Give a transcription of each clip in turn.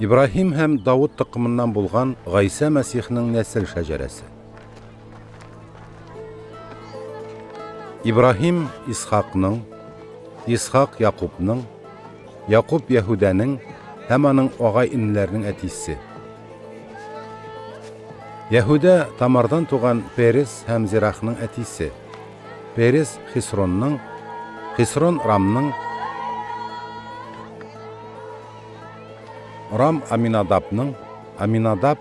Ибраһим һәм Давыт токымыннан булган Гайсә Мәсихнең нәсел шәҗәрәсе. Ибраһим Исхакның, Исхак Якубның, Якуб Яһүдәнең һәм аның агай-энеләренең әтисе. Яһүдә Тамардан туган Перес һәм Зирахның әтисе. Перес Хисронның, Хисрон Рамның, Рам Аминадабның, Аминадаб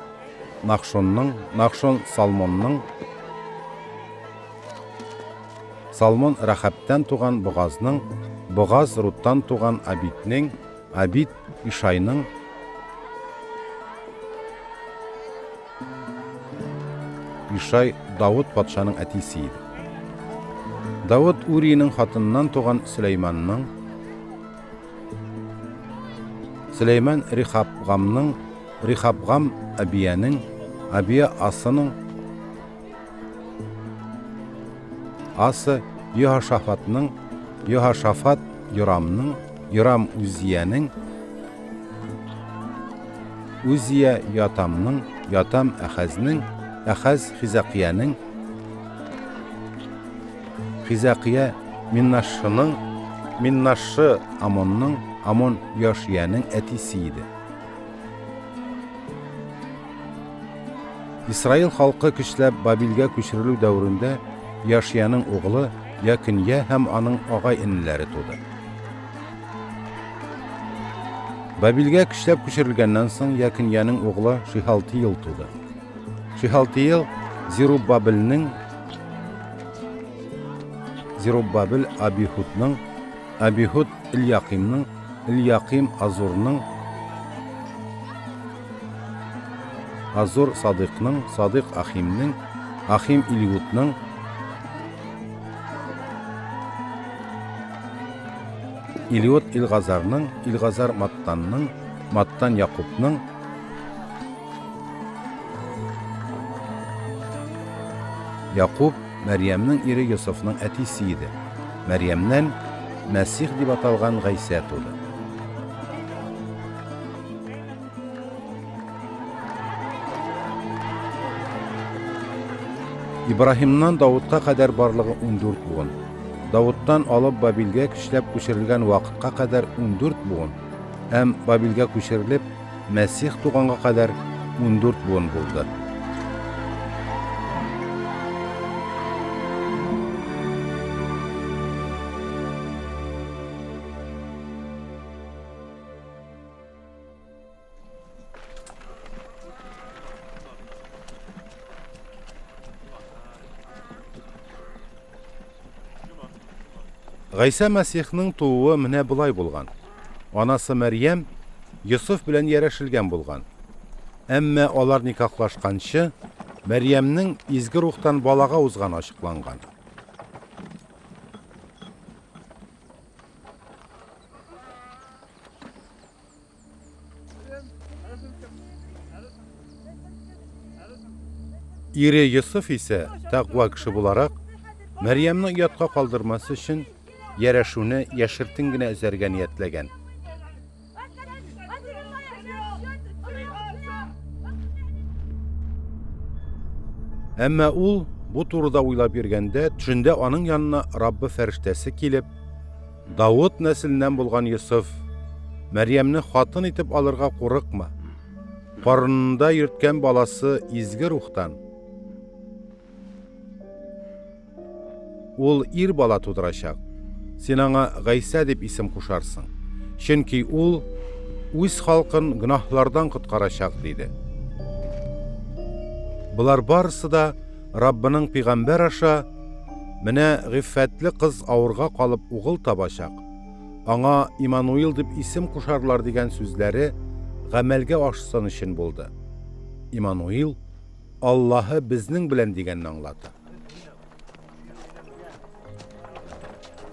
Нахшонның, Нахшон Салмонның, Салмон Рәхәбтән туган Богазның, Богаз Руттан туган Абиднең, Абид Ишайның, Ишай Давыт патшаның әтисе иде. Давыт Уриянең хатыныннан туган Сөләйманның, Сөләйман Рихабгамның, Рихабгам Абиянең, Абия Асының, Аса Йоһашафатның, Йоһашафат Йорамның, Йорам Үзиянең, Үзия Ятамның, Ятам Әхәзнең, Әхәз Хизәкыянең, Хизәкыя Миннашшының, Миннашшы Амонның, Амон Йошиянең әтисе иде. Исраил халкы көчләп Бабилгә күчерелү дәверендә Йошиянең угылы Якынья һәм аның агай-энеләре туды. Бабилгә көчләп күчерелгәннән соң Якыньянең угылы Шихалтиил туды. Шихалтиил Зеруббабелнең Зеруббабел Абихудның, Абихуд Эльякимның, Эльяким Азурның, Азур Садыйкның, Садыйк Ахимнең, Ахим Илиудның, Илиуд Илгазарның, Илгазар Маттанның, Маттан Якубның, Якуб Мәрьямнең ире Йосыфның әтисе иде. Мәрьямнән Мәсих дип аталган Гайсә туды. Ибраһимнан Давытка кадәр барлыгы 14 буын. Давыттан алып Бабилгә көчләп күчерелгән вакытка кадәр 14 буын һәм Бабилгә күчерелеп Мәсих туганга кадәр 14 буын булды. Гайсә Мәсихның тууы менә болай булган. Анасы Мәрьям Йосыф белән ярәшелгән булган. Әмма алар никахлашканчы, Мәрьямнең изге рухтан балага узганы ачыкланган. Ире Йосыф исә, тәкъва кеше буларак, Мәрьямне оятка калдырмас өчен, ярәшүне яшертен генә өзәргә ниятләгән. Әмма ул бу турыда уйлап йөргәндә, төшендә аның янына Раббы фәрештәсе килеп, Давыт нәселеннән булган Йосыф, Мәрьямне хатын итеп алырга курыкма. Карынында йөрткән баласы изге рухтан. Ул ир бала тудырачак. Син аңа Гайсә дип исем кушарсың. Чөнки ул үз халкын гөнаһлардан коткарачак, диде. Болар барысы да Раббының пигамбәр аша Менә гыйффәтле кыз авырга калып угыл табачак, аңа Имануил дип исем кушарлар дигән сүзләре гамәлгә ашсын өчен булды. Имануил Аллаһы безнең белән дигәнне аңлата.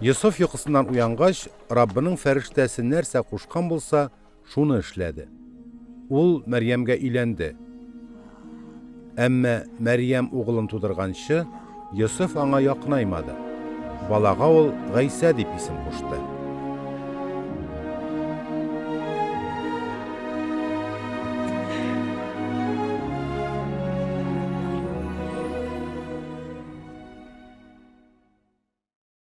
Йосыф йокысыннан уянгач, Раббының фәрештәсе нәрсә кушкан булса, шуны эшләде. Ул Мәрьямгә өйләнде. Әмма Мәрьям угылын тудырганчы, Йосыф аңа якынаймады. Балага ул Гайсә дип исем кушты.